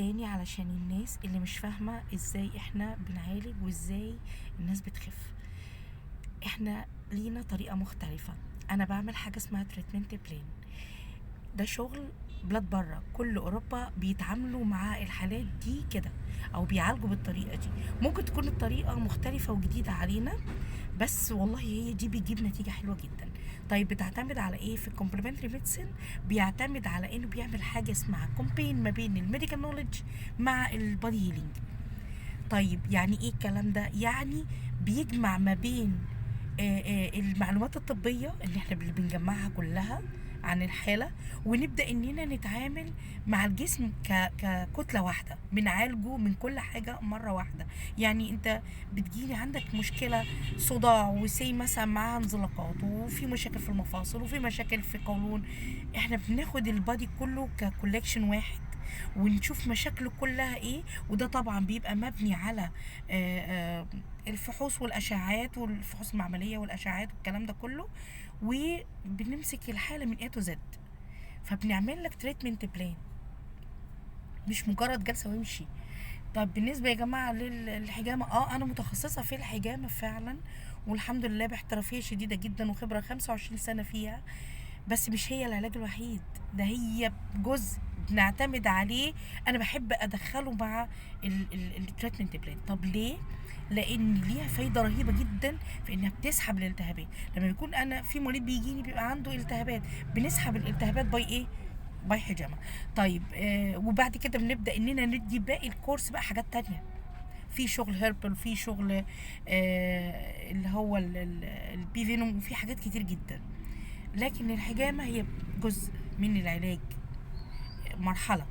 تاني علشان الناس اللي مش فاهمة ازاي احنا بنعالج وازاي الناس بتخف. احنا لينا طريقة مختلفة. انا بعمل حاجة اسمها treatment plan. ده شغل بلاد بره، كل اوروبا بيتعاملوا مع الحالات دي كده او بيعالجوا بالطريقة دي. ممكن تكون الطريقة مختلفة وجديدة علينا، بس والله هي دي بتجيب نتيجة حلوة جدا. طيب بتعتمد على ايه في ال complementary medicine؟ بيعتمد على انه بيعمل حاجة اسمها combine ما بين ال medical knowledge مع ال body healing. طيب يعني ايه الكلام ده؟ يعني بيجمع ما بين المعلومات الطبية اللي احنا بنجمعها كلها عن الحالة، ونبدأ اننا نتعامل مع الجسم ككتلة واحدة، بنعالجه من كل حاجة مرة واحدة. يعني انت بتجيلي عندك مشكلة صداع وسي مثلا معاها انزلاقات وفي مشاكل في المفاصل وفي مشاكل في القولون، احنا بناخد ال body كله ك collection واحد ونشوف مشاكله كلها ايه. وده طبعا بيبقى مبني على الفحوص والاشعاعات والفحوص المعمليه والاشعاعات والكلام ده كله، وبنمسك الحالة من A to Z. فبنعمل لك treatment plan، مش مجرد جلسه وامشي. طب بالنسبة يا جماعة للحجامه، انا متخصصة في الحجامة فعلا والحمد لله باحترافيه شديدة جدا وخبره 25 سنة فيها، بس مش هي العلاج الوحيد، ده هي جزء بنعتمد عليه. انا بحب ادخله مع ال treatment plan. طب ليه؟ لان ليها فايده رهيبة جدا في انها بتسحب الالتهابات. لما بيكون انا في مريض بيجيني بيبقى عنده التهابات، بنسحب الالتهابات by ايه؟ by حجامة. طيب وبعد كده بنبدا اننا ندي باقي ال course بقى حاجات تانية، في شغل herbal، في شغل اللي هو ال bee venom، وفي حاجات كتير جدا. لكن الحجامة هي جزء من العلاج، مرحلة.